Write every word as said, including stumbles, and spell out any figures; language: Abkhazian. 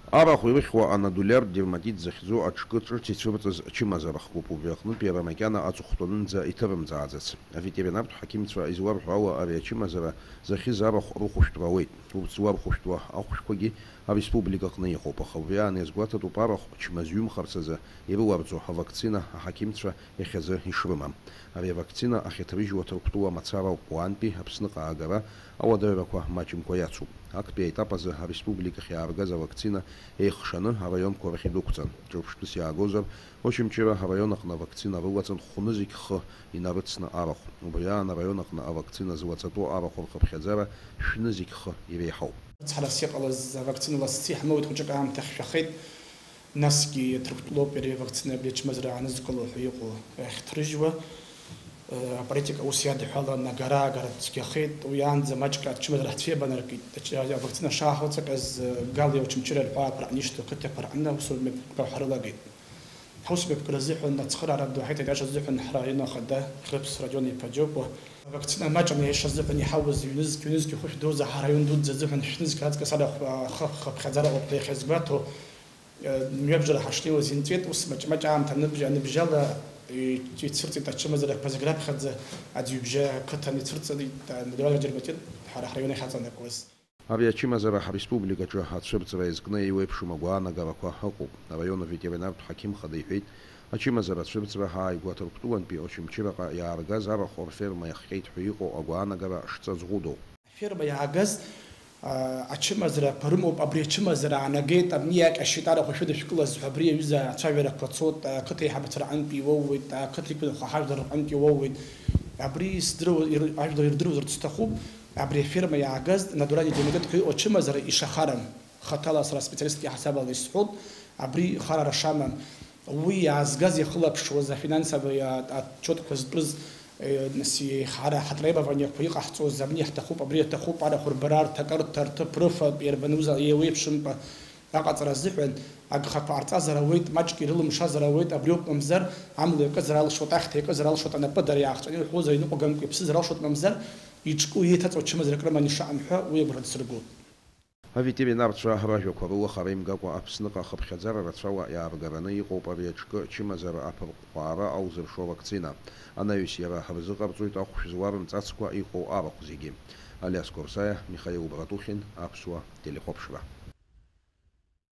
Арахә ирыхьуа анодулиартә дерматит захьӡу аҿкы ҿырц ицәырҵыз чымазара хкуп, убри аҟнытә иара макьана аҵыхәтәанынӡа иҭырымҵааӡац. Аветеринартә ҳақьымцәа изларҳәо ала, ари ачымазара захьыз арахә рыхәышәтәра ауеит. Урҭ злархәышәтәуа ахәшәқәагьы ареспублика аҟны иҟоуп, аха убри аан иазгәаҭатәуп арахә чмазаҩымхарц азы ирыларҵо авакцина аҳақьымцәа иахьазы ишрымам. Ари авакцина ахьаҭрыжьуа Ҭырқәтәыла мацара ауп, уаантәи Аԥсныҟа аагара ауадаҩрақәа маҷымкәа иацуп. Актәи аетап азы ареспубликахь иааргаз авакцина еихшаны араионқәа рахь идәықәҵан. Ҿырԥштәыс иаагозар, Очамчыра араион аҟны авакцина рылаҵан хәнызқь хы инарыцны арахә. Убри аан араион аҟны авакцина злаҵатәу арахә рхыԥхьаӡара шәнызқь хы иреиҳауп. Ацҳарас иҟалаз авакцина лассы иҳамоуит, хәыҷык аамҭа хьшәахеит. Насгьы Ҭырқәтәылоуп иара авакцина абри ачымазара аанызкыло ҳәа иҟоу ахьҭрыжьуа, э, аполитика ус иадҳәалан, агара-агара цәгьахеит. Уи аанӡа маҷк ачымазара ҳцәеибанаркит. Ач-, авакцина шааҳауҵаҟьаз, э, Гали Очамчыра рҳәаа аԥырҟан ишьҭоу ақыҭақәа рҟны аусурмҩаԥгатәқәа ҳрылагеит. Ҳаусмҩаԥгара азыҳәан ацхыраара ду ҳаиҭеит аиаша азыҳәан ҳрайон ахада Хьрыԥс Радион-иԥа Џьопуа. Авакцина маҷ анаиаша азыҳәан иҳауаз ҩнызқь, ҩнызқь хәышә доза ҳараион дуӡӡа азыҳәан шәнызқь раҵкыс ада хә-, хы-, хыԥхьаӡара ыҟоуп ҳәа иахьазгәаҭо, э, мҩабжара ҳашнеиуаз инҵәеит, ус маҷ-маҷ аамҭа аныбжьа, аныбжьала, и-, ицәырҵит ачымазарақәа зегь раԥхьаӡа аӡҩыбжьа ақыҭан ицәырҵит, а, Надуар Џьарматин ҳара ҳраион ахь аҵанакуаз. Ари ачымазара ҳреспубликаҿы ацәырҵра иазкны еиуеиԥшым агәаанагарақәа ыҟоуп. Араион аветеринартә ҳақьым хада иҳәеит, ачымазара ацәырҵра ааигәа Ҭырқәтәылантәи Очамчыраҟа иааргаз арахә рферма иахҟьеит ҳәа иҟоу агәаанагара шҵа зӷәыдоу. Аферма иаагаз, а, ачымазарақәа рымоуп, абри ачымазара аанагеит, абни иаҟьашьит, арахә шәыдышәкылаз ҳәа абри аҩыза ацәажәарақәа цоит, ақыҭа еиҳабацәа рҟынтә иоууеит, ақыҭа иқәынхо ҳажәлар рҟынтә иоууеит. Абри сдыруа-, ир-, ажәлар ирдыруазарц сҭахуп. Абри аферма иаагаз Надурани Демитет ҳәа иҟоу ачымазара ишахарам. Хаҭала сара специалистк иаҳасабала исҳәоит, абри харара шамам. Уи иаазгаз иахылаԥшуаз афинансовый а-, отчетқәа зтәыз, э, нас, ҳара ҳатребованиақәа иҟаҳҵоз, абни иаҳҭахуп, абри иаҭахуп, арахә рбара, рҭакырҭа, рҭыԥ, рыфатә, иарбануза еиуеиԥшымкәа аҟаҵара азыҳәан агхақәа ҟарҵазар ауеит, маҷк ирылымшазар ауеит, абриоуп мамзар, амла иакызар алшоит, ахьҭа иакызар алшоит, анапы дара иаахҵәаны ирҳәозар, иныҟәгамкәа иԥсызар алшоит мамзар, иҿку иеиҭаҵуа чымазара акрыман ишаҟам ҳәа уи агәра дсыргоит. Аветеринарцәа ражәақәа рыла хара имгакәа Аԥсныҟа ахыԥхьаӡара рацәала иааргараны иҟоуп ари аҿкы чымазара аԥырҟәҟәаара аузыршо авакцина. Анаҩс иара ҳрызыҟарҵоит ахәшә зуа рымҵацкәа иҟоу арахә зегьы. Алиас Қәарсаиа, Михаил Братухин, Аԥсуа телехәаԥшра.